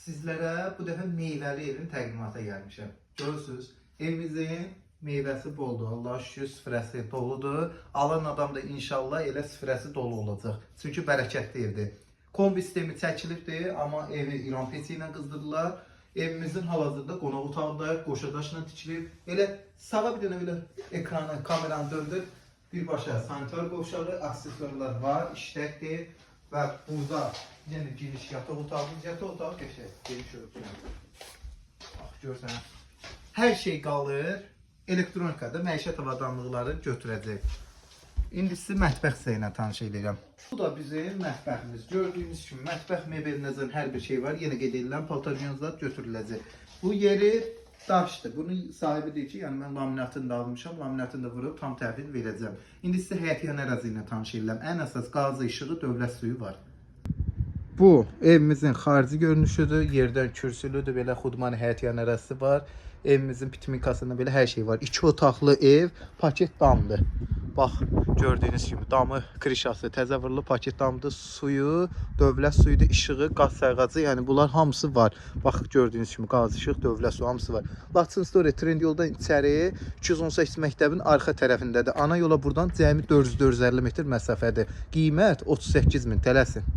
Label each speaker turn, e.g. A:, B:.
A: Sizlərə bu dəfə meyvəli evin təqdimata gəlmişəm. Görürsüz, evimizin meyvəsi boldur. Allah'a şükür süfrəsi doludur. Alan adam da inşallah elə süfrəsi dolu olacaq. Çünki bərəkətli evdir. Kombi sistemi çəkilibdir, amma evi İran peçi ilə qızdırırlar. Evimizin hal-hazırda qonaq otağında qoşadaşla tikilib. Elə sağa bir dənə belə ekranı, kameranı döndür. Birbaşa sanitar qovşağı, aksesuarlar var, işləkdir və burada yenə geniş yataq otağımız, yataq otağı qəşəng, geniş ölçülü. Bax görsən. Hər şey qalır. Elektronikada məişət avadanlıqları götürəcək. İndi sizi mətbəx hissə ilə tanış eləyirəm. Bu da bizim mətbəximiz. Gördüyünüz kimi mətbəx mebelinizin hər bir şey var. Yenə qeyd edirəm, paltaryonuzlar götürüləcək. Bu yeri daşdır. Bunun sahibi deyir ki, yəni mən laminatını da almışam, laminatını da vurub tam təhvil verəcəm. İndi sizə həyətyan ərazi ilə tanış eləyirəm. Ən əsas qazı, işığı, dövlət suyu var. Bu evimizin xarici görünüşüdür. Yerdən kürsülüdür. Belə xudman həyətyan ərazisi var. Evimizin pitmikasında belə hər şey var. İki otaqlı ev, paket damdır. Bax, gördüyünüz kimi damı, krişası təzə vurulub, paket damdır, suyu, dövlət suyudur, işığı, qaz sayğacı, yəni bunlar hamısı var. Bax, gördüyünüz kimi qaz, işıq, dövlət suyu hamısı var. Laçın Story trend yoldan içəri 218 məktəbin arxa tərəfindədir. Ana yola buradan cəmi 400-450 metr məsafədir. Qiymət 38 min tələsin.